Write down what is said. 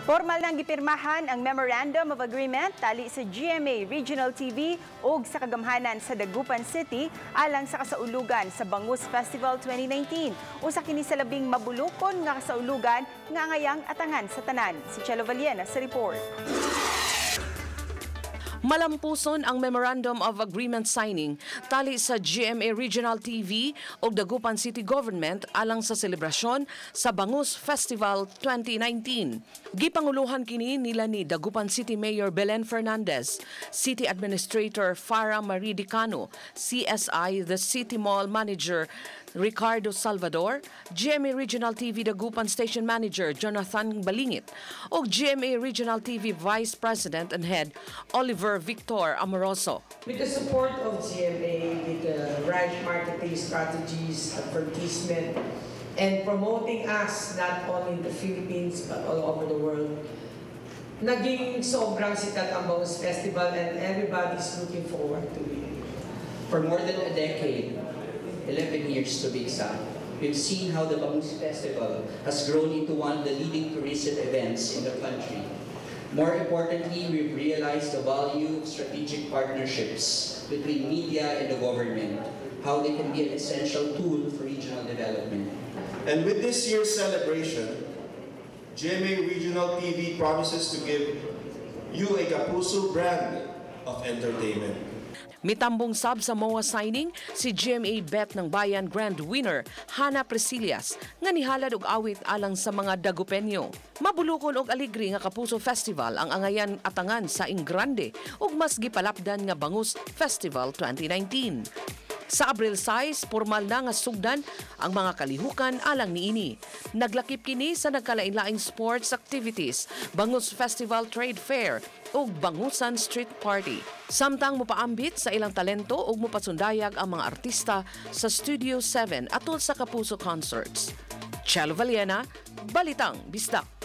Formal nang gipirmahan ang Memorandum of Agreement tali sa GMA Regional TV ug sa kagamhanan sa Dagupan City alang sa kasaulugan sa Bangus Festival 2019. Usa kini sa labing mabulukon nga kasaulugan nga angayang atangan sa tanan. Si Chelo Valiena sa report. Malampuson ang Memorandum of Agreement signing tali sa GMA Regional TV ug Dagupan City Government alang sa selebrasyon sa Bangus Festival 2019. Gipanguluhan kini nila ni Dagupan City Mayor Belen Fernandez, City Administrator Farah Marie Dicano, CSI The City Mall Manager Ricardo Salvador, GMA Regional TV Dagupan Station Manager Jonathan Balingit, ug GMA Regional TV Vice President and Head Oliver Victor Amoroso. With the support of GMA, with the right marketing strategies, advertisement, and promoting us not only in the Philippines but all over the world, naging sobrang sikat ang Bangus Festival and everybody's looking forward to it. For more than a decade, 11 years to be exact, we've seen how the Bangus Festival has grown into one of the leading tourism events in the country. More importantly, we've realized the value of strategic partnerships between media and the government, how they can be an essential tool for regional development. And with this year's celebration, GMA Regional TV promises to give you a Kapuso brand of entertainment. Mitambong sab sa MOA signing si GMA Bet ng Bayan Grand Winner Hana Priscillas nga nihalad og awit alang sa mga Dagupenyo. Mabulukon og aligre nga Kapuso Festival ang angayan atangan sa ingrande ug mas gipalapdan nga Bangus Festival 2019. Sa Abril 6, formal na nga sugdan ang mga kalihukan alang niini. Naglakip kini sa nagkalain-laing sports activities, Bangus Festival Trade Fair ug Bangusan Street Party. Samtang mopaambit sa ilang talento ug mopasundayag ang mga artista sa Studio 7 atol sa Kapuso Concerts. Chelo Valiena, Balitang Bisdak.